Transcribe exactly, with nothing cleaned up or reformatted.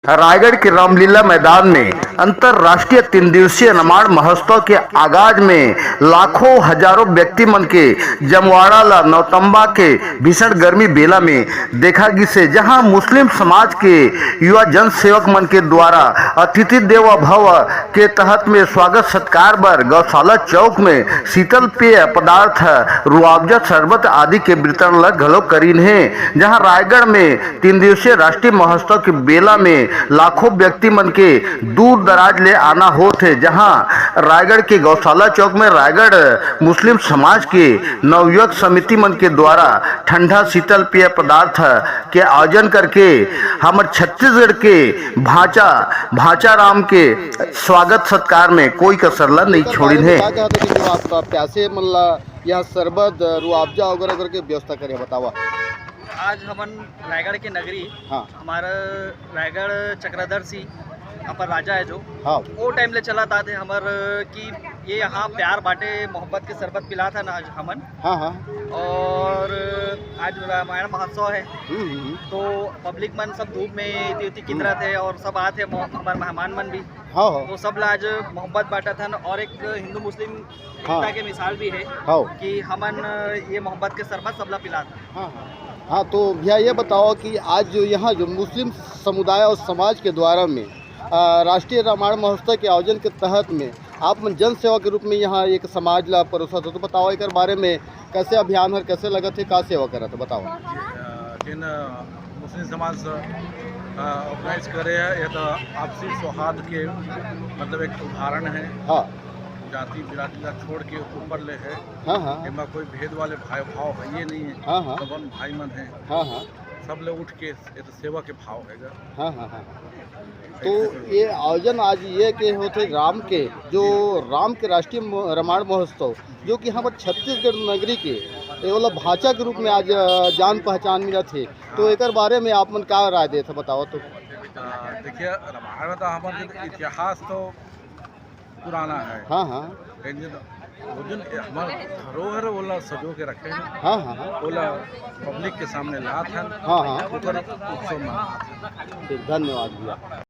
रायगढ़ के रामलीला मैदान में अंतर्राष्ट्रीय तीन दिवसीय रामायण महोत्सव के आगाज में लाखों हजारों व्यक्ति मन के जमवाड़ा ला नौतंबा के भीषण गर्मी बेला में देखा गिस हे, जहां मुस्लिम समाज के युवा जन सेवक मन के द्वारा अतिथि देवो भव के तहत में स्वागत सत्कार बर गौशाला चौक में शीतल पेय पदार्थ, रुआवजा शरबत आदि के वितरण ल घलो करीन हे, जहां रायगढ़ में तीन दिवसीय राष्ट्रीय महोत्सव के बेला में लाखों व्यक्ति मन के दूर दराज ले आना होत हे, जहां रायगढ़ के गौशाला चौक में रायगढ़ मुस्लिम समाज के नवयुवक समिति मन के द्वारा ठंडा शीतल पेय पदार्थ के आयोजन करके हमर छत्तीसगढ़ के भांचा, भांचा राम के स्वागत सत्कार में कोई कसर ला नहीं छोड़िन हे। का चाहत हे कि जो आप प्यासे मन ला यहाँ शरबत, रुआवजा वगैरह करके व्यवस्था करे, बतावा। आज हमन रायगढ़ के नगरी, हाँ। हमारा रायगढ़ चक्रधरसी अपन राजा है जो, हाँ। वो टाइम ले चला था थे हमर कि ये यहाँ प्यार बाटे, मोहब्बत के शरबत पिला था ना आज हमन। हाँ, हाँ। और आज रामायण महोत्सव है, हम्म, हम्म, हम्म। तो पब्लिक मन सब धूप में इतनी उतनी किंदरा थे और सब आते हैं, मोह-, हमारे मेहमान मन भी। हाँ, हाँ। तो सब ला आज मोहब्बत बांटा था ना, और एक हिंदू मुस्लिम हाँ। एकता के मिसाल भी है हाँ। कि हमन ये मोहब्बत के शरबत सबला पिला था। हाँ, हाँ। हाँ, तो भैया ये बताओ कि आज जो यहाँ जो मुस्लिम समुदाय और समाज के द्वारा में, आ, राष्ट्रीय रामायण महोत्सव के आयोजन के तहत में आप मन जन सेवा के रूप में यहाँ एक समाज ला परोसत हो, तो बताओ एकर बारे में, कैसे अभियान हर, कैसे लगत हे, का सेवा करत हे, बताओ। अ, जेन, अ, मुस्लिम समाज, अ, ऑर्गेनाइज करे हे, ये तो आपसी सौहार्द के मतलब एक उदाहरण है। हाँ। जाति बिरादरी ला छोड़ के ऊपर ले है। हाँ, हाँ। एमा कोई भेद वाले भाई भाव है ये नहीं है। हाँ, हाँ। सबन भाई मन है। हाँ, हाँ। सब ले उठ के ये तो सेवा के भाव है। हाँ, हाँ, हाँ। तो ये आयोजन आज ये के होथे राम के, जो राम के राष्ट्रीय मो-, रामायण महोत्सव, जो कि हमर छत्तीसगढ़ नगरी के, ये वाला भांचा के रूप में आज, अ, जान पहचान मिलत हे। तो एकर बारे में आप मन का राय देत हे, बताओ तो। अ, देखिए, रामायण तो हमर इतिहास तो पुराना है। हाँ, हाँ। लेकिन वो जो हमार धरोहर ओला सजो के रखे हैं, हाँ, हाँ, हाँ। ओला पब्लिक के सामने लात हैं, हाँ, हाँ। ओकर उत्सव मनात हैं। ठीक, धन्यवाद भैया।